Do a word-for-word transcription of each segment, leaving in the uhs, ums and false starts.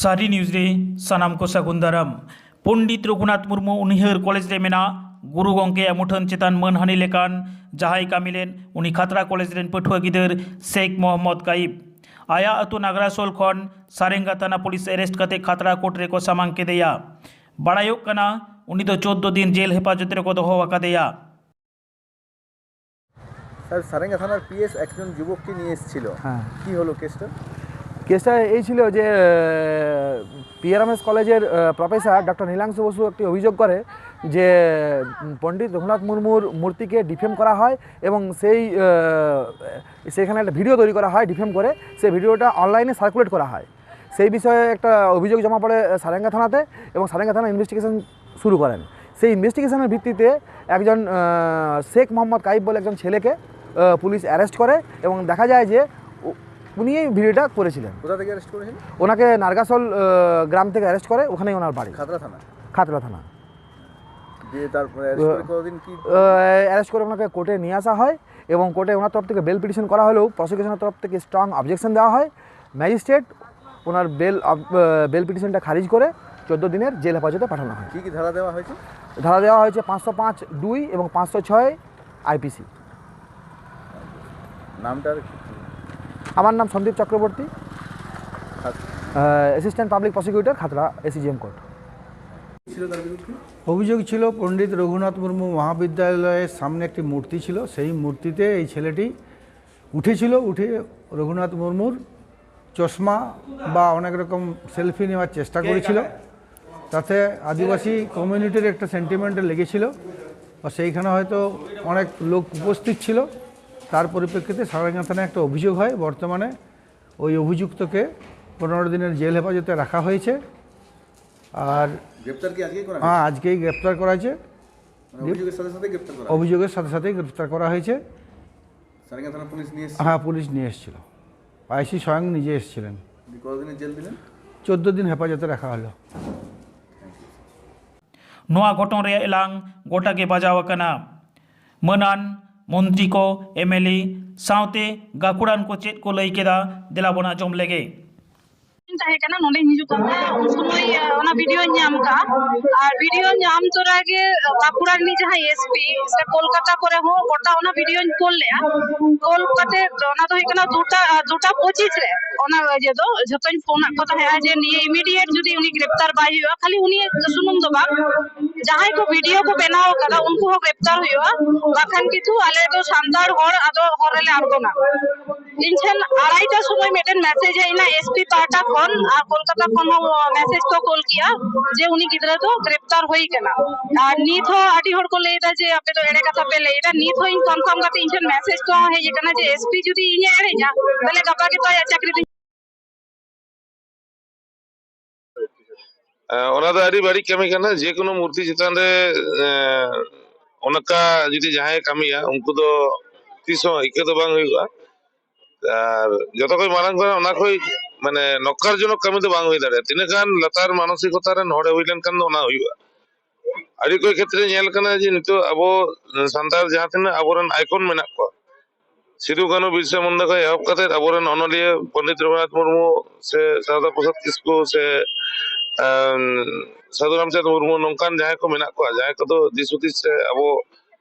ᱥᱟᱹᱨᱤ ᱱᱤᱭᱩᱡᱽ ᱨᱮ ᱥᱟᱱᱟᱢ ᱠᱚ ᱥᱟᱹᱜᱩᱱ ᱫᱟᱨᱟᱢ᱾ ᱯᱚᱱᱰᱤᱛ ᱨᱚᱜᱷᱩᱱᱟᱛᱷ ᱢᱩᱨᱢᱩ ᱩᱱᱤᱦᱟᱹᱨ ᱠᱚᱞᱮᱡᱽ ᱨᱮ ᱢᱮᱱᱟᱜ ᱜᱩᱨᱩ ᱜᱚᱢᱠᱮᱭᱟᱜ ᱢᱩᱴᱷᱟᱹᱱ ᱪᱮᱛᱟᱱ ᱢᱟᱹᱱᱦᱟᱹᱱᱤ ᱞᱮᱠᱟᱱ ᱡᱟᱦᱟᱸᱭ ᱠᱟᱹᱢᱤ ᱞᱮᱱ, ᱩᱱᱤ ᱠᱷᱟᱛᱲᱟ ᱠᱚᱞᱮᱡᱽ ᱨᱮᱱ ᱯᱟᱹᱴᱷᱩᱣᱟᱹ ᱜᱤᱫᱟᱹᱨ ᱥᱮᱠ ᱢᱚᱦᱚᱢᱢᱚᱫ ᱠᱟᱭᱤᱵ᱾ ᱟᱭᱟᱜ ᱟᱹᱛᱩ ᱱᱟᱜᱽᱨᱟᱥᱳᱞ ᱠᱷᱚᱱ ᱥᱟᱨᱮᱝᱜᱟ ᱛᱷᱟᱱᱟ ᱯᱩᱞᱤᱥ ᱮᱨᱮᱥᱴ ᱠᱟᱛᱮ ᱠᱷᱟᱛᱲᱟ ᱠᱳᱨᱴ ᱨᱮᱠᱚ ᱥᱟᱢᱟᱝ ᱠᱮᱫᱮᱭᱟ᱾ ᱵᱟᱲᱟᱭᱚᱜ ᱠᱟᱱᱟ, ᱩᱱᱤ ᱫᱚ ᱪᱳᱫᱽᱫᱳ ᱫᱤᱱ ᱡᱮᱞ ᱦᱮᱯᱟᱡᱚᱛ ᱨᱮᱠᱚ ᱫᱚᱦᱚ ᱟᱠᱟᱫᱮᱭᱟ᱾ স্যার, সারেঙ্গা থানার পিএস একজন যুবককে নিয়ে এসেছিল। হ্যাঁ। কি হলো কেসটা? কেসটা এই ছিল যে পিআরএমএস কলেজের প্রফেসর ডক্টর নীলাংশু বসু একটি অভিযোগ করে যে উম, পণ্ডিত রঘুনাথ মুর্মুর মূর্তিকে ডিফেম করা হয় এবং সেই আহ, সেখানে একটা ভিডিও তৈরি করা হয় ডিফেম করে। সেই ভিডিওটা অনলাইনে সার্কুলেট করা হয়। সেই বিষয়ে একটা অভিযোগ জমা পড়ে আহ, সারেঙ্গা থানাতে এবং সারেঙ্গা থানা ইনভেস্টিগেশন শুরু করেন। সেই ইনভেস্টিগেশনের ভিত্তিতে একজন আহ, শেখ মোহাম্মদ কাইব বলে একজন ছেলেকে আহ, পুলিশ অ্যারেস্ট করে এবং দেখা যায় যে উ- উনি এই ভিডিওটা করেছিলেন। কোথা থেকে অ্যারেস্ট করেছিল? ওনাকে নার্গাসোল আহ, গ্রাম থেকে অ্যারেস্ট করে, ওখানেই ওনার বাড়ি, খাতড়া থানা। খাতড়া থানা। দিয়ে তারপরে অ্যারেস্ট করে কতদিন কি? অ্যারেস্ট করে ওনাকে কোর্টে নিয়ে আসা হয় এবং কোর্টে ওনার তরফ থেকে বেল পিটিশন করা হলেও প্রসিকিউশনের তরফ থেকে স্ট্রং অবজেকশন দেওয়া হয়। ম্যাজিস্ট্রেট ওনার বেল বেল পিটিশনটা খারিজ করে চোদ্দো দিনের জেল হেফাজতে পাঠানো হয়। কি কি ধারা দেওয়া হয়েছে? ধারা দেওয়া হয়েছে পাঁচশো পাঁচ দুই এবং পাঁচশো ছয় আইপিসি। নামটা আর কি? আমার নাম Sandip Chakraborty, assistant public prosecutor, Khatra ACJM court. ছিল তার বিরুদ্ধে? অভিযোগ ছিল পণ্ডিত রঘুনাথ মুর্মু মহাবিদ্যালয়ের সামনে একটি মূর্তি ছিল, সেই মূর্তিতে এই ছেলেটি উঠেছিল, উঠে রঘুনাথ মুর্মুর চশমা বা অনেক রকম সেলফি নেওয়ার চেষ্টা করেছিল। তাতে আদিবাসী কমিউনিটির একটা সেন্টিমেন্ট লেগেছিল বা সেইখানে হয়তো অনেক লোক উপস্থিত ছিল। তার পরিপ্রেক্ষিতে সারেঙ্গা থানায় একটা অভিযোগ হয়। বর্তমানে ওই অভিযুক্তকে পনেরো দিনের জেল হেফাজতে রাখা হয়েছে। আর গ্রেপ্তার কি আজকেই করা? হ্যাঁ, আজকেই গ্রেপ্তার করা হয়েছে। মানে অভিযোগের সাথে সাথে গ্রেপ্তার করা? অভিযোগের সাথে সাথে গ্রেপ্তার করা হয়েছে। সারেঙ্গা থানা পুলিশ নিয়ে এসেছে? হ্যাঁ, পুলিশ নিয়ে এসেছিল। আইসি স্বয়ং নিজে এসেছিলেন। দিয়ে কতদিনের জেল দিলেন? চোদ্দো দিন হেফাজতে রাখা হলো। ᱱᱚᱣᱟ ᱜᱷᱚᱴᱚᱱ ᱨᱮᱭᱟᱜ ᱮᱞᱟᱝ ᱜᱚᱴᱟ ᱜᱮ ᱵᱟᱡᱟᱣ ᱟᱠᱟᱱᱟ᱾ ᱢᱟᱹᱱᱟᱱ, ᱢᱚᱱᱛᱨᱤ ᱠᱚ, ᱮᱢᱮᱞᱮ ᱥᱟᱶᱛᱮ ᱜᱟᱹᱠᱷᱩᱲᱟᱱ ᱠᱚ ᱪᱮᱫ ᱠᱚ ᱞᱟᱹᱭ ᱠᱮᱫᱟ, ᱫᱮᱞᱟ ᱵᱚᱱ ᱟᱸᱡᱚᱢ ᱞᱮᱜᱮ᱾ ᱛᱟᱦᱮᱸ ᱠᱟᱱᱟ, ᱱᱚᱰᱮᱧ ᱦᱤᱡᱩᱜ ᱠᱟᱱ ᱛᱟᱦᱮᱸᱫ, ᱩᱱ ᱥᱚᱢᱚᱭ ᱚᱱᱟ ᱵᱷᱤᱰᱤᱭᱳᱧ ᱧᱟᱢ ᱠᱟᱜᱼᱟ᱾ ᱟᱨ ᱵᱷᱤᱰᱤᱭᱳ ᱧᱟᱢ ᱛᱚᱨᱟ ᱜᱮ ᱵᱟᱸᱠᱩᱲᱟ ᱨᱤᱱᱤᱡ ᱡᱟᱦᱟᱸᱭ ᱮᱥᱯᱤ ᱥᱮ ᱠᱳᱞᱠᱟᱛᱟ ᱠᱚᱨᱮ ᱦᱚᱸ ᱜᱚᱴᱟ ᱚᱱᱟ ᱵᱷᱤᱰᱤᱭᱳᱧ ᱠᱳᱞ ᱞᱮᱜᱼᱟ᱾ ᱠᱳᱞ ᱠᱟᱛᱮ ᱚᱱᱟ ᱫᱚ ᱦᱩᱭᱩᱜ ᱠᱟᱱᱟ ᱫᱩᱴᱟ ᱫᱩᱴᱟ ᱯᱚᱸᱪᱤᱥ ᱨᱮ ᱚᱱᱟ ᱤᱭᱟᱹ ᱫᱚ ᱡᱷᱚᱛᱚᱧ ᱯᱷᱳᱱ ᱟᱫ ᱠᱚ ᱛᱟᱦᱮᱸᱜᱼᱟ ᱡᱮ ᱱᱤᱭᱟᱹ ᱤᱢᱤᱰᱤᱭᱮᱴ ᱡᱩᱫᱤ ᱩᱱᱤ ᱜᱨᱮᱯᱛᱟᱨ ᱵᱟᱭ ᱦᱩᱭᱩᱜᱼᱟ, ᱠᱷᱟᱹᱞᱤ ᱩᱱᱤ ᱥᱩᱢᱩᱝ ᱫᱚ ᱵᱟᱝ, ᱡᱟᱦᱟᱸᱭ ᱠᱚ ᱵᱷᱤᱰᱤᱭᱳ ᱠᱚ ᱵᱮᱱᱟᱣ ᱠᱟᱫᱟ ᱩᱱᱠᱩ ᱦᱚᱸ ᱜᱨᱮᱯᱛᱟᱨ ᱦᱩᱭᱩᱜᱼᱟ, ᱵᱟᱠᱷᱟᱱ ᱠᱤᱱᱛᱩ ᱟᱞᱮ ᱫᱚ ᱥᱟᱱᱛᱟᱲ ᱦᱚᱲ ᱟᱫᱚ ᱦᱚᱨ ᱨᱮᱞᱮ ᱟᱬᱜᱚᱱᱟ᱾ ᱤᱧ ᱴᱷᱮᱱ ᱟᱲᱟᱭᱴᱟ ᱥᱚᱢᱚᱭ ᱢᱤᱫᱴᱮᱱ ᱢᱮᱥᱮᱡᱽ ᱦᱮᱡ ᱮᱱᱟ ᱮᱥᱯᱤ ᱯᱟᱦᱴᱟ ᱠᱷᱚᱱ, ᱟᱨ ᱠᱳᱞᱠᱟᱛᱟ ᱠᱷᱚᱱ ᱦᱚᱸ ᱢᱮᱥᱮᱡᱽ ᱠᱚ ᱠᱳᱞ ᱠᱮᱜᱼᱟ ᱡᱮ ᱩᱱᱤ ᱜᱤᱫᱽᱨᱟᱹ ᱫᱚ ᱜᱨᱮᱯᱛᱟᱨ ᱦᱩᱭ ᱠᱟᱱᱟ᱾ ᱟᱨ ᱱᱤᱛ ᱦᱚᱸ ᱟᱹᱰᱤ ᱦᱚᱲ ᱠᱚ ᱞᱟᱹᱭ ᱮᱫᱟ ᱡᱮ ᱟᱯᱮ ᱫᱚ ᱮᱲᱮ ᱠᱟᱛᱷᱟ ᱯᱮ ᱞᱟᱹᱭ ᱮᱫᱟ᱾ ᱱᱤᱛ ᱦᱚᱸ ᱤᱧ ᱠᱚᱱᱯᱷᱟᱨᱢ ᱠᱟᱛᱮ ᱤᱧ ᱴᱷᱮᱱ ᱢᱮᱥᱮᱡᱽ ᱠᱚ ᱦᱚᱸ ᱦᱮᱡ ᱟᱠᱟᱱᱟ ᱡᱮ ᱮᱥᱯᱤ ᱡᱩᱫᱤ ᱤᱧᱮ ᱮᱲᱮᱧᱟ, ᱛᱟᱦᱞᱮ ᱜᱟᱯᱟ ᱜᱮᱛᱚ ᱟᱭᱟᱜ ᱪᱟᱹᱠᱨᱤ ᱫᱚᱧ ᱮᱸ, ᱚᱱᱟ ᱫᱚ ᱟᱹᱰᱤ ᱵᱟᱹᱲᱤᱡ ᱠᱟᱹᱢᱤ ᱠᱟᱱᱟ᱾ ᱡᱮᱠᱳᱱᱳ ᱢᱩᱨᱛᱤ ᱪᱮᱛᱟᱱ ᱨᱮ, ᱮᱸ, ᱚᱱᱠᱟ ᱡᱩᱫᱤ ᱡᱟᱦᱟᱸᱭᱮ ᱠᱟᱹᱢᱤᱭᱟ, ᱩᱱᱠᱩ ᱫᱚ ᱛᱤᱥ ᱦᱚᱸ ᱤᱠᱟᱹ ᱫᱚ ᱵᱟᱝ ᱦᱩᱭᱩᱜᱼᱟ᱾ ᱟᱨ ᱡᱚᱛᱚ ᱠᱷᱚᱡ ᱢᱟᱨᱟᱝ ᱠᱟᱱᱟ, ᱚᱱᱟ ᱠᱷᱚᱡ ᱢᱟᱱᱮ ᱱᱚᱠᱟᱨᱡᱚᱱᱚᱠ ᱠᱟᱹᱢᱤ ᱫᱚ ᱵᱟᱝ ᱦᱩᱭ ᱫᱟᱲᱮᱭᱟᱜᱼᱟ᱾ ᱛᱤᱱᱟᱹᱜ ᱜᱟᱱ ᱞᱟᱛᱟᱨ ᱢᱟᱱᱚᱥᱤᱠᱚᱛᱟ ᱨᱮᱱ ᱦᱚᱲᱮ ᱦᱩᱭ ᱞᱮᱱᱠᱷᱟᱱ ᱫᱚ ᱚᱱᱟ ᱦᱩᱭᱩᱜᱼᱟ᱾ ᱟᱹᱰᱤ ᱚᱠᱚᱡ ᱠᱷᱮᱛᱨᱮ ᱧᱮᱞ ᱠᱟᱱᱟ ᱡᱮ ᱱᱤᱛᱚᱜ ᱟᱵᱚ ᱥᱟᱱᱛᱟᱲ ᱡᱟᱦᱟᱸ ᱛᱤᱱᱟᱹᱜ ᱟᱵᱚᱨᱮᱱ ᱟᱭᱠᱚᱱ ᱢᱮᱱᱟᱜ ᱠᱚᱣᱟ, ᱥᱤᱫᱩ ᱠᱟᱹᱱᱦᱩ ᱵᱤᱨᱥᱟ ᱢᱩᱱᱰᱟ ᱠᱷᱚᱱ ᱮᱦᱚᱵ ᱠᱟᱛᱮ ᱟᱵᱚᱨᱮᱱ ᱚᱱᱚᱞᱤᱭᱟᱹ ᱯᱚᱱᱰᱤᱛ ᱨᱚᱜᱷᱩᱱᱟᱛᱷ ᱢᱩᱨᱢᱩ ᱥᱮ ᱥᱟᱨᱚᱫᱟ ᱯᱨᱚᱥᱟᱫᱽ ᱠᱤᱥᱠᱩ ᱥᱮ, ᱮᱢ, ᱥᱟᱹᱫᱷᱩ ᱨᱟᱢᱪᱟᱸᱫᱽ ᱢᱩᱨᱢᱩ, ᱱᱚᱝᱠᱟᱱ ᱡᱟᱦᱟᱸᱭ ᱠᱚ ᱢᱮᱱᱟᱜ ᱠᱚᱣᱟ, ᱡᱟᱦᱟᱸᱭ ᱠᱚᱫᱚ ᱫᱤᱥ ᱦᱩᱫᱤᱥ ᱥᱮ ᱟᱵᱚ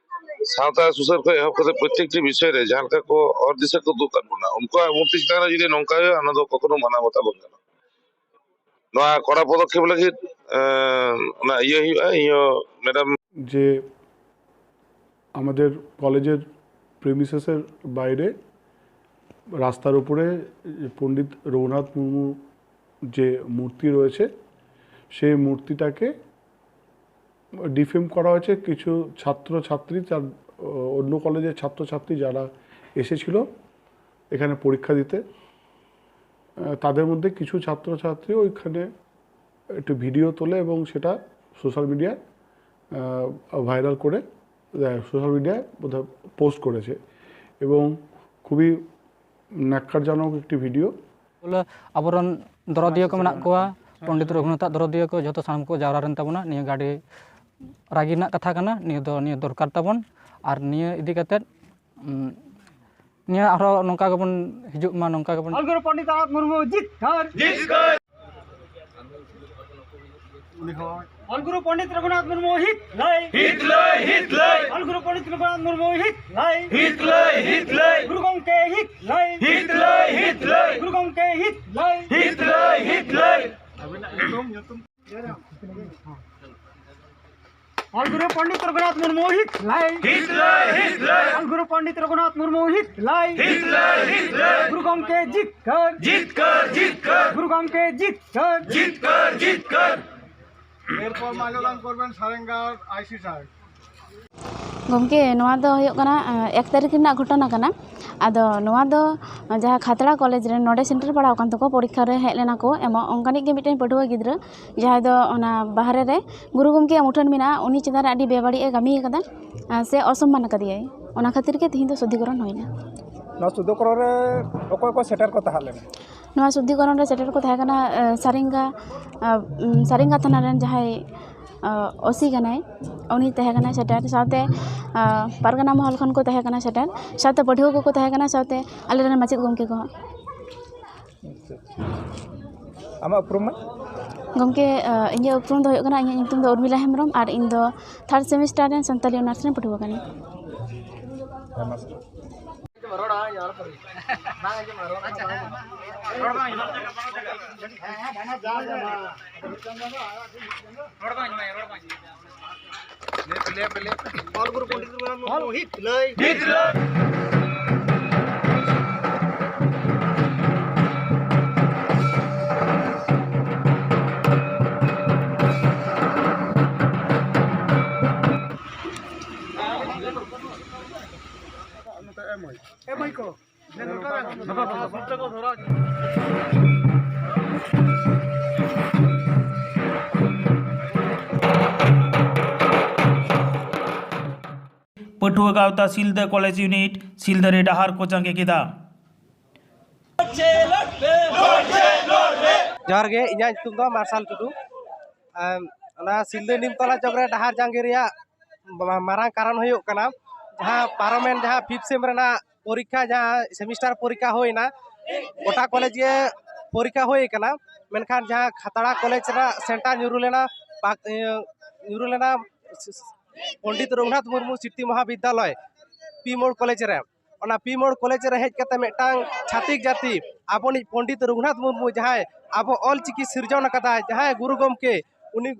ᱥᱟᱶᱛᱟ ᱥᱩᱥᱟᱹᱨ ᱠᱷᱚᱱ ᱮᱦᱚᱵ ᱠᱟᱛᱮ ᱯᱨᱚᱛᱮᱠᱴᱤ ᱵᱤᱥᱚᱭ ᱨᱮ ᱡᱟᱦᱟᱸ ᱞᱮᱠᱟ ᱠᱚ ᱦᱚᱨ ᱫᱤᱥᱟᱹ ᱠᱚ ᱩᱫᱩᱜ ᱟᱠᱟᱫ ᱵᱚᱱᱟ, ᱩᱱᱠᱩᱣᱟᱜ ᱢᱩᱨᱛᱤ ᱪᱮᱛᱟᱱ ᱨᱮ ᱡᱩᱫᱤ ᱱᱚᱝᱠᱟ ᱦᱩᱭᱩᱜᱼᱟ, ᱚᱱᱟ ᱫᱚ ᱠᱚᱠᱷᱚᱱᱳ ᱢᱟᱱᱟᱣ ᱵᱟᱛᱟᱣ ᱵᱟᱝ ᱜᱟᱱᱚᱜᱼᱟ᱾ ᱱᱚᱣᱟ ᱠᱚᱲᱟ ᱯᱚᱫᱚᱠᱷᱮᱯ ᱞᱟᱹᱜᱤᱫ, ᱮᱸ, ᱚᱱᱟ ᱤᱭᱟᱹ ᱦᱩᱭᱩᱜᱼᱟ, ᱤᱧ ᱦᱚᱸ ᱢᱮᱰᱟᱢ᱾ যে আমাদের কলেজের প্রিমিসেসের বাইরে রাস্তার উপরে পণ্ডিত রঘুনাথ মুর্মু যে মূর্তি রয়েছে, সেই মূর্তিটাকে ডিফেম করা হয়েছে। কিছু ছাত্রছাত্রী, তার, অন্য কলেজের ছাত্রছাত্রী যারা এসেছিল এখানে পরীক্ষা দিতে, আহ, তাদের মধ্যে কিছু ছাত্রছাত্রী ওইখানে একটি ভিডিও তোলে এবং সেটা সোশ্যাল মিডিয়ায়, আহ, ভাইরাল করে, আহ, সোশ্যাল মিডিয়ায় বোধহয় পোস্ট করেছে এবং খুবই ন্যাক্কারজনক একটি ভিডিও। ᱵᱚᱞᱮ ᱟᱵᱚᱨᱮᱱ ᱫᱚᱨᱚᱫᱤᱭᱟᱹ ᱠᱚ ᱢᱮᱱᱟᱜ ᱠᱚᱣᱟ, ᱯᱚᱱᱰᱤᱛ ᱨᱚᱜᱷᱩᱱᱟᱛᱷᱟᱜ ᱫᱚᱨᱚᱫᱤᱭᱟᱹ ᱠᱚ ᱡᱷᱚᱛᱚ ᱥᱟᱱᱟᱢ ᱠᱚ ᱡᱟᱣᱨᱟ ᱞᱮᱱ ᱛᱟᱵᱚᱱᱟ᱾ ᱱᱤᱭᱟᱹ ᱜᱮ ᱟᱹᱰᱤ ᱨᱟᱹᱜᱤ ᱨᱮᱱᱟᱜ ᱠᱟᱛᱷᱟ ᱠᱟᱱᱟ᱾ ᱱᱤᱭᱟᱹ ᱫᱚ, ᱱᱤᱭᱟᱹ ᱫᱚᱨᱠᱟᱨ ᱛᱟᱵᱚᱱ᱾ ᱟᱨ ᱱᱤᱭᱟᱹ ᱤᱫᱤ ᱠᱟᱛᱮᱫ, ᱩᱸ, ᱱᱤᱭᱟᱹ ᱟᱨᱦᱚᱸ ᱱᱚᱝᱠᱟ ᱜᱮᱵᱚᱱ ᱦᱤᱡᱩᱜ ᱢᱟ, ᱱᱚᱝᱠᱟ ᱜᱮᱵᱚᱱ᱾ ᱚᱞ ᱜᱩᱨᱩ ᱯᱚᱱᱰᱤᱛ ᱨᱚᱜᱷᱩᱱᱟᱛᱷ ᱢᱩᱨᱢᱩ ᱡᱤᱛᱠᱟᱹᱨ᱾ ᱡᱤᱛᱠᱟᱹᱨ᱾ ᱚᱞ ᱜᱩᱨᱩ ᱯᱚᱱᱰᱤᱛ ᱨᱚᱜᱷᱩᱱᱟᱛᱷ ᱢᱩᱨᱢᱩ ᱦᱤᱛ ᱞᱟᱹᱭ᱾ ᱦᱤᱛ ᱞᱟᱹᱭ, ᱦᱤᱛ ᱞᱟᱹᱭ᱾ ᱚᱞ ᱜᱩᱨᱩ ᱯᱚᱱᱰᱤᱛ ᱨᱚᱜᱷᱩᱱᱟᱛᱷ ᱢᱩᱨᱢᱩ ᱦᱤᱛ ᱞᱟᱹᱭ᱾ ᱦᱤᱛ ᱞᱟᱹᱭ, ᱦᱤᱛ ᱞᱟᱹᱭ᱾ ᱜᱩᱨᱩ ᱜᱚᱢᱠᱮ ᱦᱤᱛ ᱞᱟᱹᱭ᱾ ᱦᱤᱛ ᱞᱟᱹᱭ, ᱦᱤᱛ ᱞᱟᱹᱭ᱾ ᱜᱩᱨᱩ ᱜᱚᱢᱠᱮ ᱦᱤᱛ ᱞᱟᱹᱭ᱾ ᱦᱤᱛ ᱞᱟᱹᱭ, ᱦᱤᱛ ᱞᱟᱹᱭ᱾ ᱚᱞ ᱜᱩᱨᱩ ᱯᱚᱱᱰᱤᱛ ᱨᱚᱜᱷᱩᱱᱟᱛᱷ ᱢᱩᱨᱢᱩ ᱦᱤᱛ ᱞᱟᱹᱭ᱾ ᱦᱤᱛ ᱞᱟᱹᱭ, ᱦᱤᱛ ᱞᱟᱹᱭ᱾ ᱚᱞ ᱜᱩᱨᱩ ᱯᱚᱱᱰᱤᱛ ᱨᱚᱜᱷᱩᱱᱟᱛᱷ ᱢᱩᱨᱢᱩ ᱦᱤᱛ ᱞᱟᱹᱭ᱾ ᱦᱤᱛ ᱞᱟᱹᱭ, ᱦᱤᱛ ᱞᱟᱹᱭ᱾ ᱜᱩᱨᱩ ᱜᱚᱢᱠᱮ ᱡᱤᱛᱠᱟᱹᱨ᱾ ᱡᱤᱛᱠᱟᱹᱨ, ᱡᱤᱛᱠᱟᱹᱨ᱾ ᱜᱩᱨᱩ ᱜᱚᱢᱠᱮ ᱡᱤᱛᱠᱟᱹᱨ᱾ ᱡᱤᱛᱠᱟᱹᱨ, ᱡᱤᱛᱠᱟᱹᱨ᱾ এরপর মাল্যদান করবেন সারেঙ্গার আইসি স্যার। ᱜᱚᱢᱠᱮ, ᱱᱚᱣᱟ ᱫᱚ ᱦᱩᱭᱩᱜ ᱠᱟᱱᱟ, ᱮᱠ ᱛᱟᱹᱨᱤᱠᱷ ᱨᱮᱱᱟᱜ ᱜᱷᱚᱴᱚᱱᱟ ᱠᱟᱱᱟ᱾ ᱟᱫᱚ ᱱᱚᱣᱟ ᱫᱚ ᱡᱟᱦᱟᱸ ᱠᱷᱟᱛᱲᱟ ᱠᱚᱞᱮᱡᱽ ᱨᱮ ᱱᱚᱰᱮ ᱥᱮᱱᱴᱟᱨ ᱯᱟᱲᱟᱣ ᱟᱠᱟᱱ ᱛᱟᱠᱚ, ᱯᱚᱨᱤᱠᱠᱷᱟ ᱨᱮ ᱦᱮᱡ ᱞᱮᱱᱟ ᱠᱚ ᱮᱢᱚᱜ, ᱚᱱᱠᱟᱱᱤᱡ ᱜᱮ ᱢᱤᱫᱴᱮᱱ ᱯᱟᱹᱴᱷᱩᱣᱟᱹ ᱜᱤᱫᱽᱨᱟᱹ, ᱡᱟᱦᱟᱸᱭ ᱫᱚ ᱚᱱᱟ ᱵᱟᱦᱨᱮ ᱨᱮ ᱜᱩᱨᱩ ᱜᱚᱢᱠᱮᱭᱟᱜ ᱢᱩᱴᱷᱟᱹᱱ ᱢᱮᱱᱟᱜᱼᱟ, ᱩᱱᱤ ᱪᱮᱛᱟᱱ ᱨᱮ ᱟᱹᱰᱤ ᱵᱮᱵᱟᱹᱲᱤᱡ ᱮ ᱠᱟᱹᱢᱤ ᱟᱠᱟᱫᱟ, ᱟᱨ ᱥᱮ ᱚᱥᱚᱢᱢᱟᱱ ᱟᱠᱟᱫᱮᱭᱟᱭ᱾ ᱚᱱᱟ ᱠᱷᱟᱹᱛᱤᱨ ᱜᱮ ᱛᱮᱦᱮᱧ ᱫᱚ ᱥᱩᱫᱷᱤᱠᱚᱨᱚᱱ ᱦᱩᱭᱱᱟ᱾ ᱱᱚᱣᱟ ᱥᱩᱫᱷᱤᱠᱚᱨᱚᱱ ᱨᱮ ᱚᱠᱚᱭ ᱠᱚ ᱥᱮᱴᱮᱨ ᱠᱚ ᱛᱟᱦᱮᱸ ᱞᱮᱱᱟ? ᱱᱚᱣᱟ ᱥᱩᱫᱷᱤᱠᱚᱨᱚᱱ ᱨᱮ ᱥᱮᱴᱮᱨ ᱠᱚ ᱛᱟᱦᱮᱸ ᱠᱟᱱᱟ, ᱮ, ᱥᱟᱨᱤᱝᱜᱟ, ᱮ, ᱩᱢ, ᱥᱟᱨᱤᱝᱜᱟ ᱛᱷᱟᱱᱟ ᱨᱮᱱ ᱡᱟᱦᱟᱸᱭ, ᱮ, ᱳᱥᱤ ᱠᱟᱱᱟᱭ, ᱩᱱᱤ ᱛᱟᱦᱮᱸ ᱠᱟᱱᱟᱭ ᱥᱮᱴᱮᱨ, ᱥᱟᱶᱛᱮ, ᱮ, ᱯᱟᱨᱜᱟᱱᱟ ᱢᱚᱦᱚᱞ ᱠᱷᱚᱱ ᱠᱚ ᱛᱟᱦᱮᱸ ᱠᱟᱱᱟ ᱥᱮᱴᱮᱨ, ᱥᱟᱶᱛᱮ ᱯᱟᱹᱴᱷᱩᱣᱟᱹ ᱠᱚᱠᱚ ᱛᱟᱦᱮᱸ ᱠᱟᱱᱟ, ᱥᱟᱶᱛᱮ ᱟᱞᱮ ᱨᱮᱱ ᱢᱟᱪᱮᱫ ᱜᱚᱢᱠᱮ ᱠᱚᱦᱚᱸ᱾ ᱟᱪᱪᱷᱟ, ᱟᱪᱪᱷᱟ᱾ ᱟᱢᱟᱜ ᱩᱯᱨᱩᱢ ᱢᱟ? ᱜᱚᱢᱠᱮ, ᱮ, ᱤᱧᱟᱹᱜ ᱩᱯᱨᱩᱢ ᱫᱚ ᱦᱩᱭᱩᱜ ᱠᱟᱱᱟ, ᱤᱧᱟᱹᱜ ᱧᱩᱛᱩᱢ ᱫᱚ ᱩᱨᱢᱤᱞᱟ ᱦᱮᱢᱵᱨᱚᱢ ᱟᱨ ᱤᱧ ᱫᱚ ᱛᱷᱟᱨᱰ ᱥᱮᱢᱤᱥᱴᱟᱨ ᱨᱮᱱ ᱥᱟᱱᱛᱟᱞᱤ ᱚᱱᱟᱨᱥ ᱨᱮᱱ ᱯᱟᱹᱴᱷᱩᱣᱟᱹ ᱠᱟᱹᱱᱟᱹᱧ᱾ ᱟᱭᱢᱟ ᱥᱟᱨᱦᱟᱣ᱾ ᱯᱟᱹᱴᱷᱩᱣᱟᱹ ᱜᱟᱶᱛᱟ ᱥᱤᱞᱫᱟᱹ ᱠᱚᱞᱮᱡᱽ ᱤᱭᱩᱱᱤᱴ ᱥᱤᱞᱫᱟᱹ ᱨᱮ ᱰᱟᱦᱟᱨ ᱠᱚ ᱡᱟᱸᱜᱮ ᱠᱮᱫᱟ᱾ ᱡᱚᱦᱟᱨ ᱜᱮ, ᱤᱧᱟᱹᱜ ᱧᱩᱛᱩᱢ ᱫᱚ ᱢᱟᱨᱥᱟᱞ ᱴᱩᱰᱩ᱾ ᱟᱢ, ᱚᱱᱟ ᱥᱤᱞᱫᱟᱹ ᱱᱤᱢᱛᱚᱞᱟ ᱪᱚᱠ ᱨᱮ ᱰᱟᱦᱟᱨ ᱡᱟᱸᱜᱮ ᱨᱮᱭᱟᱜ ᱢᱟ-, ᱢᱟᱨᱟᱝ ᱠᱟᱨᱚᱱ ᱦᱩᱭᱩᱜ ᱠᱟᱱᱟ, ᱡᱟᱦᱟᱸ ᱯᱟᱨᱚᱢᱮᱱ ᱡᱟᱦᱟᱸ ᱯᱷᱤᱯᱛᱷ ᱥᱮᱢ ᱨᱮᱱᱟᱜ ᱯᱚᱨᱤᱠᱠᱷᱟ, ᱡᱟᱦᱟᱸ ᱥᱮᱢᱤᱥᱴᱟᱨ ᱯᱚᱨᱤᱠᱠᱷᱟ ᱦᱩᱭᱱᱟ, ᱜᱚᱴᱟ ᱠᱚᱞᱮᱡᱽ ᱜᱮ ᱯᱚᱨᱤᱠᱠᱷᱟ ᱦᱩᱭ ᱠᱟᱱᱟ, ᱢᱮᱱᱠᱷᱟᱱ ᱡᱟᱦᱟᱸ ᱠᱷᱟᱛᱲᱟ ᱠᱚᱞᱮᱡᱽ ᱨᱮᱱᱟᱜ ᱥᱮᱱᱴᱟᱨ ᱧᱩᱨᱩ ᱞᱮᱱᱟ, ᱯᱟᱠ-, ᱤᱭᱟᱹ, ᱧᱩᱨᱩ ᱞᱮᱱᱟ ᱯᱚᱱᱰᱤᱛ ᱨᱚᱜᱷᱩᱱᱟᱛᱷ ᱢᱩᱨᱢᱩ ᱥᱨᱤᱛᱤ ᱢᱚᱦᱟᱵᱤᱫᱽᱫᱟᱞᱚᱭ, ᱯᱤ ᱢᱳᱲ ᱠᱚᱞᱮᱡᱽ ᱨᱮ᱾ ᱚᱱᱟ ᱯᱤ ᱢᱳᱲ ᱠᱚᱞᱮᱡᱽ ᱨᱮ ᱦᱮᱡ ᱠᱟᱛᱮ ᱢᱤᱫᱴᱟᱝ ᱪᱷᱟᱹᱛᱤᱠ ᱡᱟᱹᱛᱤ ᱟᱵᱚᱱᱤᱡ ᱯᱚᱱᱰᱤᱛ ᱨᱚᱜᱷᱩᱱᱟᱛᱷ ᱢᱩᱨᱢᱩ, ᱡᱟᱦᱟᱸᱭ ᱟᱵᱚ ᱚᱞ ᱪᱤᱠᱤ ᱥᱤᱨᱡᱚᱱ ᱟᱠᱟᱫᱟᱭ, ᱡᱟᱦᱟᱸᱭ ᱜᱩᱨᱩ ᱜᱚᱢᱠᱮ, ᱩᱱᱤ,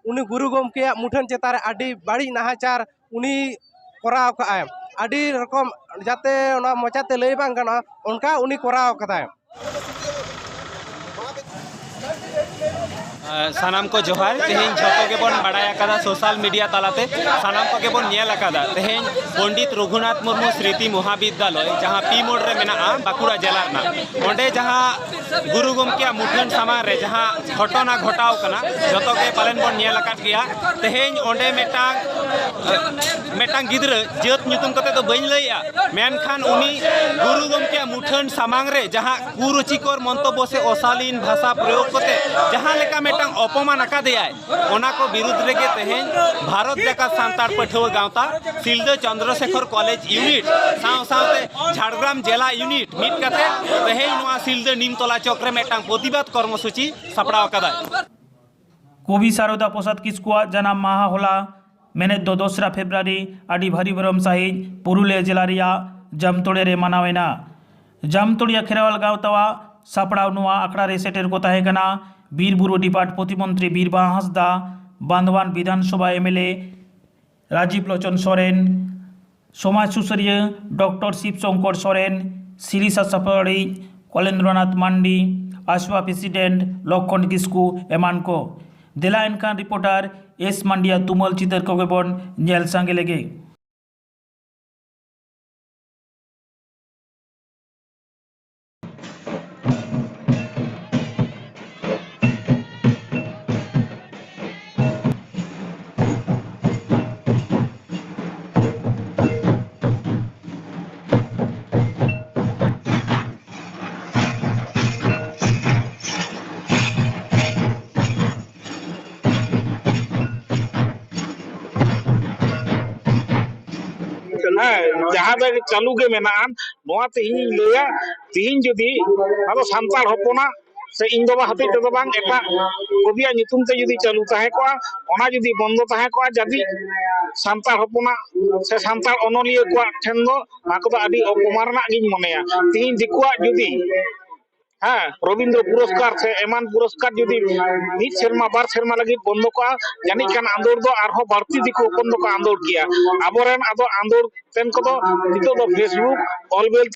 ᱩᱱᱤ ᱜᱩᱨᱩ ᱜᱚᱢᱠᱮᱭᱟᱜ ᱢᱩᱴᱷᱟᱹᱱ ᱪᱮᱛᱟᱱ ᱨᱮ ᱟᱹᱰᱤ ᱵᱟᱹᱲᱤᱡ ᱱᱟᱦᱟᱪᱟᱨ ᱩᱱᱤ ᱠᱚᱨᱟᱣ ᱠᱟᱜᱼᱟᱭ᱾ ᱟᱹᱰᱤ ᱨᱚᱠᱚᱢ ᱡᱟᱛᱮ ᱚᱱᱟ ᱢᱚᱪᱟᱛᱮ ᱞᱟᱹᱭ ᱵᱟᱝ ᱜᱟᱱᱚᱜᱼᱟ, ᱚᱱᱠᱟ ᱩᱱᱤ ᱠᱚᱨᱟᱣ ᱠᱟᱫᱟᱭ᱾ ᱥᱟᱱᱟᱢ ᱠᱚ ᱡᱚᱦᱟᱨ᱾ ᱛᱮᱦᱮᱧ ᱡᱷᱚᱛᱚ ᱜᱮᱵᱚᱱ ᱵᱟᱲᱟᱭ ᱟᱠᱟᱫᱟ, ᱥᱳᱥᱟᱞ ᱢᱤᱰᱤᱭᱟ ᱛᱟᱞᱟᱛᱮ ᱥᱟᱱᱟᱢ ᱠᱚᱜᱮ ᱵᱚᱱ ᱧᱮᱞ ᱟᱠᱟᱫᱟ, ᱛᱮᱦᱮᱧ ᱯᱚᱱᱰᱤᱛ ᱨᱚᱜᱷᱩᱱᱟᱛᱷ ᱢᱩᱨᱢᱩ ᱥᱨᱤᱛᱤ ᱢᱚᱦᱟᱵᱤᱫᱽᱫᱟᱞᱚᱭ, ᱡᱟᱦᱟᱸ ᱯᱤ ᱢᱳᱲ ᱨᱮ ᱢᱮᱱᱟᱜᱼᱟ, ᱵᱟᱸᱠᱩᱲᱟ ᱡᱮᱞᱟ ᱨᱮᱱᱟᱜ, ᱚᱸᱰᱮ ᱡᱟᱦᱟᱸ ᱜᱩᱨᱩ ᱜᱚᱢᱠᱮᱭᱟᱜ ᱢᱩᱴᱷᱟᱹᱱ ᱥᱟᱢᱟᱝ ᱨᱮ ᱡᱟᱦᱟᱸ ᱜᱷᱚᱴᱚᱱᱟ ᱜᱷᱚᱴᱟᱣ ᱠᱟᱱᱟ, ᱡᱚᱛᱚ ᱜᱮ ᱯᱟᱞᱮᱱ ᱵᱚᱱ ᱧᱮᱞ ᱟᱠᱟᱫ ᱜᱮᱭᱟ᱾ ᱛᱮᱦᱮᱧ ᱚᱸᱰᱮ ᱢᱤᱫᱴᱟᱝ, ᱢᱤᱫᱴᱟᱝ ᱜᱤᱫᱽᱨᱟᱹ, ᱡᱟᱹᱛ ᱧᱩᱛᱩᱢ ᱠᱟᱛᱮ ᱫᱚ ᱵᱟᱹᱧ ᱞᱟᱹᱭᱮᱜᱼᱟ, ᱢᱮᱱᱠᱷᱟᱱ ᱩᱱᱤ ᱜᱩᱨᱩ ᱜᱚᱢᱠᱮᱭᱟᱜ ᱢᱩᱴᱷᱟᱹᱱ ᱥᱟᱢᱟᱝ ᱨᱮ ᱡᱟᱦᱟᱸ ᱠᱩᱨᱩᱪᱤᱠᱚᱨ ᱢᱚᱱᱛᱚᱵᱵᱚ ᱥᱮ ᱚᱥᱟᱞᱤᱱ ᱵᱷᱟᱥᱟ ᱯᱨᱚᱭᱳᱜᱽ ᱠᱟᱛᱮ ᱡᱟᱦᱟᱸ ᱞᱮᱠᱟ ᱢᱤᱫᱴᱟᱝ ᱚᱯᱚᱢᱟᱱ ᱟᱠᱟᱫᱮᱭᱟᱭ, ᱚᱱᱟ ᱠᱚ ᱵᱤᱨᱩᱫᱽ ᱨᱮᱜᱮ ᱛᱮᱦᱮᱧ ᱵᱷᱟᱨᱚᱛ ᱡᱟᱠᱟᱛ ᱥᱟᱱᱛᱟᱲ ᱯᱟᱹᱴᱷᱩᱣᱟᱹ ᱜᱟᱶᱛᱟ, ᱥᱤᱞᱫᱟᱹ ᱪᱚᱱᱫᱨᱚᱥᱮᱠᱷᱚᱨ ᱠᱚᱞᱮᱡᱽ ᱤᱭᱩᱱᱤᱴ ᱥᱟᱶ ᱥᱟᱶᱛᱮ ᱡᱷᱟᱲᱜᱨᱟᱢ ᱡᱮᱞᱟ ᱤᱭᱩᱱᱤᱴ ᱢᱤᱫ ᱠᱟᱛᱮ ᱛᱮᱦᱮᱧ ᱱᱚᱣᱟ ᱥᱤᱞᱫᱟᱹ ᱱᱤᱢᱛᱚᱞᱟ ᱪᱚᱠ ᱨᱮ ᱢᱤᱫᱴᱟᱝ ᱯᱨᱚᱛᱤᱵᱟᱫ ᱠᱚᱨᱢᱚᱥᱩᱪᱤ ᱥᱟᱯᱲᱟᱣ ᱟᱠᱟᱫᱟᱭ᱾ ᱠᱚᱵᱤ ᱥᱟᱨᱚᱫᱟ ᱯᱨᱚᱥᱟᱫᱽ ᱠᱤᱥᱠᱩᱣᱟᱜ ᱡᱟᱱᱟᱢ ᱢᱟᱦᱟ ᱦᱚᱞᱟ, ᱢᱮᱱᱮᱫ ᱫᱚ ᱫᱚᱥᱨᱟ ᱯᱷᱮᱵᱽᱨᱩᱣᱟᱨᱤ, ᱟᱹᱰᱤ ᱵᱷᱟᱹᱨᱤ ᱵᱷᱚᱨᱚᱢ ᱥᱟᱹᱦᱤᱡ ᱯᱩᱨᱩᱞᱤᱭᱟᱹ ᱡᱮᱞᱟ ᱨᱮᱭᱟᱜ ᱡᱟᱢᱛᱚᱲᱤᱭᱟ ᱨᱮ ᱢᱟᱱᱟᱣ ᱮᱱᱟ᱾ ᱡᱟᱢᱛᱚᱲᱤᱭᱟ ᱠᱷᱮᱨᱣᱟᱞ ᱜᱟᱶᱛᱟᱣᱟᱜ ᱥᱟᱯᱲᱟᱣ ᱱᱚᱣᱟ ᱟᱠᱷᱲᱟ ᱨᱮ ᱥᱮᱴᱮᱨ ᱠᱚ ᱛᱟᱦᱮᱸ ᱠᱟᱱᱟ ᱵᱤᱨ ᱵᱩᱨᱩ ᱰᱤᱯᱟᱨᱴ ᱯᱨᱚᱛᱤᱢᱚᱱᱛᱨᱤ ᱵᱤᱨᱵᱟᱦᱟ ᱦᱟᱸᱥᱫᱟ, ᱵᱟᱸᱫᱷᱣᱟᱱ ᱵᱤᱫᱷᱟᱱ ᱥᱚᱵᱷᱟ M L A Rajiv lotion Soren, ᱥᱚᱢᱟᱡᱽ ᱥᱩᱥᱟᱹᱨᱤᱭᱟᱹ ᱰᱚᱠᱴᱚᱨ ᱥᱤᱵ ᱥᱚᱝᱠᱚᱨ ᱥᱚᱨᱮᱱ, ᱥᱤᱨᱤᱥᱟ ᱥᱟᱯᱲᱟᱣᱤᱡ ᱠᱚᱞᱮᱱᱫᱨᱚᱱᱟᱛᱷ ᱢᱟᱱᱰᱤ, ᱟᱥᱣᱟ ᱯᱨᱮᱥᱤᱰᱮᱱᱴ ᱞᱚᱠᱠᱷᱚᱱ ᱠᱤᱥᱠᱩ ᱮᱢᱟᱱ ᱠᱚ᱾ ᱫᱮᱞᱟ ᱮᱱᱠᱷᱟᱱ ᱨᱤᱯᱳᱨᱴᱟᱨ ᱮᱥ ᱢᱟᱱᱰᱤᱭᱟᱜ ᱛᱩᱢᱟᱹᱞ ᱪᱤᱛᱟᱹᱨ ᱠᱚᱜᱮ ᱵᱚᱱ ᱧᱮᱞ ᱥᱟᱸᱜᱮ ᱞᱮᱜᱮ᱾ ᱟᱫᱚ ᱪᱟᱹᱞᱩ ᱜᱮ ᱢᱮᱱᱟᱜᱼᱟ᱾ ᱱᱚᱣᱟ ᱛᱮᱦᱤᱧ ᱞᱟᱹᱭᱟ, ᱛᱮᱦᱤᱧ ᱡᱩᱫᱤ ᱟᱵᱚ ᱥᱟᱱᱛᱟᱲ ᱦᱚᱯᱚᱱᱟᱜ ᱥᱮ ᱤᱧ ᱵᱟᱵᱟ ᱦᱚᱛᱮᱡ ᱛᱮᱫᱚ ᱵᱟᱝ, ᱮᱴᱟᱜ ᱠᱚᱵᱤᱭᱟᱜ ᱧᱩᱛᱩᱢ ᱛᱮ ᱡᱩᱫᱤ ᱪᱟᱹᱞᱩ ᱛᱟᱦᱮᱸ ᱠᱚᱜᱼᱟ, ᱚᱱᱟ ᱡᱩᱫᱤ ᱵᱚᱱᱫᱚ ᱛᱟᱦᱮᱸ ᱠᱚᱜᱼᱟ, ᱡᱟᱹᱫᱤ ᱥᱟᱱᱛᱟᱲ ᱦᱚᱯᱚᱱᱟᱜ ᱥᱮ ᱥᱟᱱᱛᱟᱲ ᱚᱱᱚᱞᱤᱭᱟᱹ ᱠᱚᱣᱟᱜ ᱴᱷᱮᱱ ᱫᱚ ᱱᱚᱣᱟ ᱠᱚᱫᱚ ᱟᱹᱰᱤ ᱚᱯᱚᱢᱟᱱ ᱨᱮᱱᱟᱜ ᱜᱤᱧ ᱢᱚᱱᱮᱭᱟ᱾ ᱛᱤᱦᱤᱧ ᱫᱤᱠᱩᱣᱟᱜ ᱡᱩᱫᱤ, ᱦᱮᱸ, ᱨᱚᱵᱤᱱᱫᱨᱚ ᱯᱩᱨᱚᱥᱠᱟᱨ ᱥᱮ ᱮᱢᱟᱱ ᱯᱩᱨᱚᱥᱠᱟᱨ ᱡᱩᱫᱤ ᱢᱤᱫ ᱥᱮᱨᱢᱟ, ᱵᱟᱨ ᱥᱮᱨᱢᱟ ᱞᱟᱹᱜᱤᱫ ᱵᱚᱱᱫᱚ ᱠᱚᱜᱼᱟ, ᱡᱟᱹᱱᱤᱡ ᱠᱷᱟᱱ ᱟᱸᱫᱳᱲ ᱫᱚ ᱟᱨᱦᱚᱸ ᱵᱟᱹᱲᱛᱤ ᱫᱤᱠᱩ ᱦᱚᱯᱚᱱ ᱫᱚᱠᱚ ᱟᱸᱫᱳᱲ ᱠᱮᱭᱟ᱾ ᱟᱵᱚᱨᱮᱱ ᱟᱫᱚ ᱟᱸᱫᱳᱲ ᱛᱮᱱ ᱠᱚᱫᱚ ᱱᱤᱛᱚᱜ ᱫᱚ Facebook ᱚᱞᱵᱮᱞ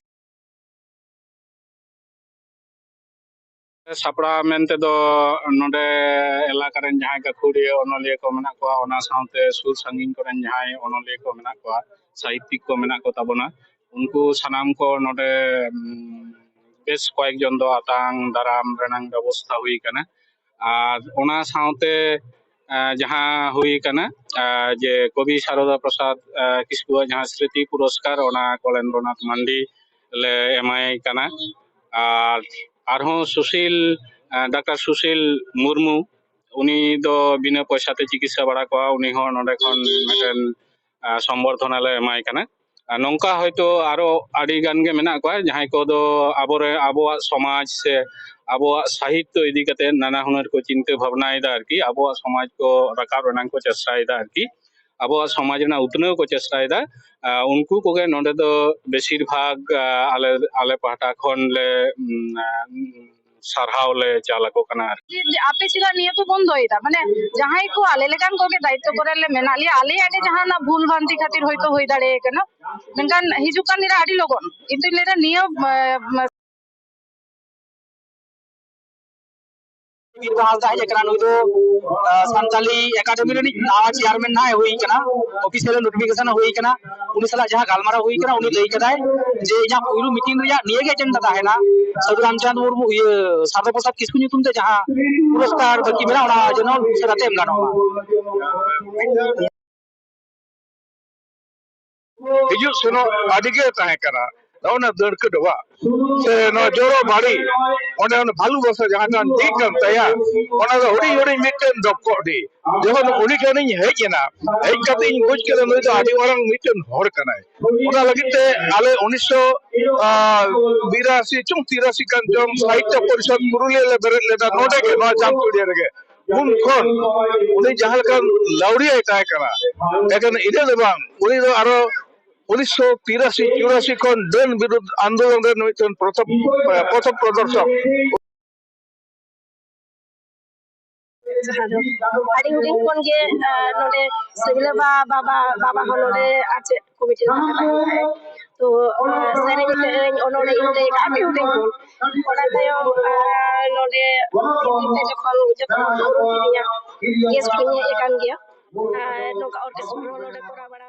ᱥᱟᱯᱲᱟᱣ ᱢᱮᱱᱛᱮ ᱫᱚ ᱱᱚᱰᱮ ᱮᱞᱟᱠᱟ ᱨᱮᱱ ᱡᱟᱦᱟᱸᱭ ᱜᱟᱹᱠᱷᱩᱲᱤᱭᱟᱹ ᱚᱱᱚᱞᱤᱭᱟᱹ ᱠᱚ ᱢᱮᱱᱟᱜ ᱠᱚᱣᱟ, ᱚᱱᱟ ᱥᱟᱶᱛᱮ ᱥᱩᱨ ᱥᱟᱺᱜᱤᱧ ᱠᱚᱨᱮᱱ ᱡᱟᱦᱟᱸᱭ ᱚᱱᱚᱞᱤᱭᱟᱹ ᱠᱚ ᱢᱮᱱᱟᱜ ᱠᱚᱣᱟ, ᱥᱟᱦᱤᱛᱭᱤᱠ ᱠᱚ ᱢᱮᱱᱟᱜ ᱠᱚ ᱛᱟᱵᱚᱱᱟ, ᱩᱱᱠᱩ ᱥᱟᱱᱟᱢ ᱠᱚ ᱱᱚᱰᱮ, ᱩᱢ, ᱵᱮᱥ ᱠᱚᱭᱮᱠ ᱡᱚᱱ ᱫᱚ ᱟᱛᱟᱝ ᱫᱟᱨᱟᱢ ᱨᱮᱱᱟᱝ ᱵᱮᱵᱚᱥᱛᱷᱟ ᱦᱩᱭ ᱟᱠᱟᱱᱟ᱾ ᱟᱨ ᱚᱱᱟ ᱥᱟᱶᱛᱮ, ᱟᱸ, ᱡᱟᱦᱟᱸ ᱦᱩᱭ ᱟᱠᱟᱱᱟ, ᱟᱸ, ᱡᱮ ᱠᱚᱵᱤ ᱥᱟᱨᱚᱫᱟ ᱯᱨᱚᱥᱟᱫᱽ, ᱟᱸ, ᱠᱤᱥᱠᱩᱣᱟᱜ ᱡᱟᱦᱟᱸ ᱥᱢᱨᱤᱛᱤ ᱯᱩᱨᱚᱥᱠᱟᱨ, ᱚᱱᱟ ᱠᱚᱞᱮᱱᱫᱨᱚᱱᱟᱛᱷ ᱢᱟᱱᱰᱤ ᱞᱮ ᱮᱢᱟᱭ ᱠᱟᱱᱟ᱾ ᱟᱨ ᱟᱨᱦᱚᱸ ᱥᱩᱥᱤᱞ, ᱟᱸ, ᱰᱟᱠᱛᱟᱨ ᱥᱩᱥᱤᱞ ᱢᱩᱨᱢᱩ, ᱩᱱᱤ ᱫᱚ ᱵᱤᱱᱟᱹ ᱯᱚᱭᱥᱟ ᱛᱮ ᱪᱤᱠᱤᱛᱥᱟ ᱵᱟᱲᱟ ᱠᱚᱣᱟ, ᱩᱱᱤ ᱦᱚᱸ ᱱᱚᱰᱮ ᱠᱷᱚᱱ ᱢᱤᱫᱴᱮᱱ, ᱟᱸ, ᱥᱚᱢᱵᱚᱨᱫᱷᱚᱱᱟ ᱞᱮ ᱮᱢᱟᱭ ᱠᱟᱱᱟ᱾ ᱟᱨ ᱱᱚᱝᱠᱟ ᱦᱚᱭᱛᱳ ᱟᱨᱚ ᱟᱹᱰᱤ ᱜᱟᱱ ᱜᱮ ᱢᱮᱱᱟᱜ ᱠᱚᱣᱟ, ᱡᱟᱦᱟᱸᱭ ᱠᱚᱫᱚ ᱟᱵᱚᱨᱮ-, ᱟᱵᱚᱣᱟᱜ ᱥᱚᱢᱟᱡᱽ ᱥᱮ ᱟᱵᱚᱣᱟᱜ ᱥᱟᱦᱤᱛᱛᱚ ᱤᱫᱤ ᱠᱟᱛᱮ ᱱᱟᱱᱟ ᱦᱩᱱᱟᱹᱨ ᱠᱚ ᱪᱤᱱᱛᱟᱹ ᱵᱷᱟᱵᱽᱱᱟᱭᱮᱫᱟ ᱟᱨᱠᱤ, ᱟᱵᱚᱣᱟᱜ ᱥᱚᱢᱟᱡᱽ ᱠᱚ ᱨᱟᱠᱟᱵ ᱨᱮᱱᱟᱜ ᱠᱚ ᱪᱮᱥᱴᱟᱭᱮᱫᱟ ᱟᱨᱠᱤ, ᱟᱵᱚᱣᱟᱜ ᱥᱚᱢᱟᱡᱽ ᱨᱮᱱᱟᱜ ᱩᱛᱱᱟᱹᱣ ᱠᱚ ᱪᱮᱥᱴᱟᱭᱮᱫᱟ᱾ ᱟᱸ, ᱩᱱᱠᱩ ᱠᱚᱜᱮ ᱱᱚᱰᱮ ᱫᱚ ᱵᱮᱥᱤᱨ ᱵᱷᱟᱜᱽ, ᱟᱸ, ᱟᱞᱮ, ᱟᱞᱮ ᱯᱟᱦᱴᱟ ᱠᱷᱚᱱ ᱞᱮ, ᱩᱢ, ᱟᱸ, ᱥᱟᱨᱦᱟᱣ ᱞᱮ ᱪᱟᱞ ᱟᱠᱚ ᱠᱟᱱᱟ ᱟᱨᱠᱤ᱾ ᱡᱮ ᱟᱯᱮ ᱪᱮᱫᱟᱜ ᱱᱤᱭᱟᱹ ᱯᱮ ᱵᱚᱱᱫᱚᱭᱮᱫᱟ? ᱢᱟᱱᱮ ᱡᱟᱦᱟᱸᱭ ᱠᱚ ᱟᱞᱮ ᱞᱮᱠᱟᱱ ᱠᱚᱜᱮ ᱫᱟᱭᱤᱛᱛᱚ ᱠᱚᱨᱮ ᱞᱮ ᱢᱮᱱᱟᱜ ᱞᱮᱭᱟ, ᱟᱞᱮᱭᱟᱜ ᱜᱮ ᱡᱟᱦᱟᱱᱟᱜ ᱵᱷᱩᱞ ᱵᱷᱨᱟᱱᱛᱤ ᱠᱷᱟᱹᱛᱤᱨ ᱦᱚᱭᱛᱳ ᱦᱩᱭ ᱫᱟᱲᱮ ᱠᱟᱱᱟ, ᱢᱮᱱᱠᱷᱟᱱ ᱦᱤᱡᱩᱜ ᱠᱟᱱ ᱫᱤᱱ ᱨᱮ ᱟᱹᱰᱤ ᱞᱚᱜᱚᱱ ᱤᱧ ᱫᱩᱧ ᱞᱟᱹᱭᱫᱟ ᱱᱤᱭᱟᱹ, ᱢᱟ-, ᱢᱟ-, ᱵᱤᱨᱵᱟᱦᱟ ᱦᱟᱸᱥᱫᱟ ᱦᱮᱡ ᱟᱠᱟᱱᱟ, ᱱᱩᱭ ᱫᱚ, ᱟᱸ, ᱥᱟᱱᱛᱟᱞᱤ ᱮᱠᱟᱰᱮᱢᱤ ᱨᱤᱱᱤᱡ ᱱᱟᱣᱟ ᱪᱮᱭᱟᱨᱢᱮᱱ ᱱᱟᱦᱟᱜ ᱮ ᱦᱩᱭ ᱟᱠᱟᱱᱟ, ᱚᱯᱷᱤᱥᱤᱭᱟᱞ ᱱᱳᱴᱤᱯᱷᱤᱠᱮᱥᱚᱱ ᱦᱚᱸ ᱦᱩᱭ ᱟᱠᱟᱱᱟ᱾ ᱩᱱᱤ ᱥᱟᱞᱟᱜ ᱡᱟᱦᱟᱸ ᱜᱟᱞᱢᱟᱨᱟᱣ ᱦᱩᱭ ᱟᱠᱟᱱᱟ, ᱩᱱᱤ ᱞᱟᱹᱭ ᱠᱟᱫᱟᱭ ᱡᱮ ᱤᱧᱟᱹᱜ ᱯᱩᱭᱞᱩ ᱢᱤᱴᱤᱝ ᱨᱮᱭᱟᱜ ᱱᱤᱭᱟᱹ ᱜᱮ ᱮᱡᱮᱱᱰᱟ ᱛᱟᱦᱮᱱᱟ, ᱥᱟᱹᱫᱷᱩ ᱨᱟᱢᱪᱟᱸᱫᱽ ᱢᱩᱨᱢᱩ, ᱤᱭᱟᱹ, ᱥᱟᱨᱚᱫᱟ ᱯᱨᱚᱥᱟᱫᱽ ᱠᱤᱥᱠᱩ ᱧᱩᱛᱩᱢ ᱛᱮ ᱡᱟᱦᱟᱸ ᱯᱩᱨᱚᱥᱠᱟᱨ ᱵᱟᱹᱠᱤ ᱢᱮᱱᱟᱜᱼᱟ, ᱚᱱᱟ ᱡᱮᱱᱚ ᱩᱥᱟᱹᱨᱟ ᱛᱮ ᱮᱢ ᱜᱟᱱᱚᱜ ᱢᱟ᱾ ᱦᱤᱡᱩᱜ ᱥᱮᱱᱚᱜ ᱟᱹᱰᱤ ᱜᱮ ᱛᱟᱦᱮᱸ ᱠᱟᱱᱟ᱾ ᱱᱚᱜᱼᱚ ᱱᱟ ᱫᱟᱹᱲᱠᱟᱹ ᱰᱚᱵᱷᱟᱜ ᱥᱮ ᱱᱚᱣᱟ ᱡᱚᱨᱚ ᱵᱟᱲᱤ, ᱚᱸᱰᱮ ᱚᱱᱟ ᱵᱷᱟᱞᱩ ᱵᱷᱟᱥᱟ ᱡᱟᱦᱟᱸ ᱠᱟᱱ ᱰᱤ ᱠᱟᱱ ᱛᱟᱭᱟ, ᱚᱱᱟ ᱫᱚ ᱦᱩᱰᱤᱧ ᱦᱩᱰᱤᱧ ᱢᱤᱫᱴᱮᱱ ᱰᱚᱵᱠᱚᱜ ᱰᱤ᱾ ᱡᱚᱠᱷᱚᱱ ᱩᱱᱤ ᱴᱷᱮᱱᱤᱧ ᱦᱮᱡ ᱮᱱᱟ, ᱦᱮᱡ ᱠᱟᱛᱮ ᱤᱧ ᱵᱩᱡᱽ ᱠᱮᱫᱟ ᱱᱩᱭ ᱫᱚ ᱟᱹᱰᱤ ᱢᱟᱨᱟᱝ ᱢᱤᱫᱴᱮᱱ ᱦᱚᱲ ᱠᱟᱱᱟᱭ᱾ ᱚᱱᱟ ᱞᱟᱹᱜᱤᱫ ᱛᱮ ᱟᱞᱮ ᱩᱱᱤᱥᱥᱚ ᱵᱤᱨᱟᱥᱤ ᱪᱚᱝ ᱛᱤᱨᱟᱥᱤ ᱠᱟᱱ ᱪᱚᱝ ᱥᱟᱦᱤᱛᱛᱚ ᱯᱚᱨᱤᱥᱚᱫ ᱯᱩᱨᱩᱞᱤᱭᱟᱹ ᱞᱮ ᱵᱮᱨᱮᱫ ᱞᱮᱫᱟ ᱱᱚᱰᱮ ᱜᱮ, ᱱᱚᱣᱟ ᱡᱟᱢᱛᱩᱲᱤᱭᱟᱹ ᱨᱮᱜᱮ᱾ ᱩᱱ ᱠᱷᱚᱱ ᱩᱱᱤ ᱡᱟᱦᱟᱸ ᱞᱮᱠᱟᱱ ᱞᱟᱹᱣᱲᱤᱭᱟᱹᱭ ᱛᱟᱦᱮᱸ ᱠᱟᱱᱟ, ᱮᱠᱷᱮᱱ ᱤᱱᱟᱹ ᱫᱚ ᱵᱟᱝ, ᱩᱱᱤ ᱫᱚ ᱟᱨᱚ ᱩᱱᱤᱥᱥᱚ ᱛᱤᱨᱟᱥᱤ ᱪᱩᱨᱟᱥᱤ ᱠᱷᱚᱱ ᱰᱟᱹᱱ ᱵᱤᱨᱩᱫᱷ ᱟᱱᱫᱳᱞᱚᱱ ᱨᱮ ᱱᱩᱭ ᱴᱷᱮᱱ ᱯᱨᱚᱛᱷᱚᱢ, ᱯᱨᱚᱛᱷᱚᱢ ᱯᱨᱚᱫᱚᱨᱥᱚᱠ᱾ ᱡᱟᱦᱟᱸ ᱫᱚ ᱟᱹᱰᱤ ᱦᱩᱰᱤᱧ ᱠᱷᱚᱱ ᱜᱮ, ᱟᱸ, ᱱᱚᱰᱮ ᱥᱤᱢᱞᱟᱹ ᱵᱟ-, ᱵᱟᱵᱟ, ᱵᱟᱵᱟ ᱦᱚᱸ ᱱᱚᱰᱮ ᱟᱨ ᱪᱮᱫ ᱠᱚᱢᱤᱴᱤ ᱨᱮ ᱛᱟᱦᱮᱸ ᱠᱟᱱᱟ᱾ ᱛᱚ, ᱟᱸ, ᱥᱮᱨᱮᱧ ᱞᱮᱫᱟᱹᱧ, ᱚᱱᱚᱬᱦᱮ ᱤᱧ ᱞᱟᱹᱭ ᱠᱟᱜᱼᱟ ᱟᱹᱰᱤ ᱦᱩᱰᱤᱧ ᱠᱷᱚᱱ᱾ ᱚᱱᱟ ᱛᱟᱭᱚᱢ, ᱟᱸ, ᱱᱚᱰᱮ ᱡᱚᱠᱷᱚᱱ, ᱡᱚᱠᱷᱚᱱ ᱠᱚ ᱟᱹᱜᱩ ᱠᱤᱫᱤᱧᱟ, ᱜᱮᱥᱴ ᱦᱚᱸᱧ ᱦᱮᱡ ᱟᱠᱟᱱ ᱜᱮᱭᱟ᱾ ᱟᱨ ᱱᱚᱝᱠᱟ ᱚᱨᱠᱮᱥᱴᱨᱟ ᱦᱚᱸ ᱱᱚᱰᱮ ᱠᱚᱨᱟᱣ ᱵᱟᱲᱟ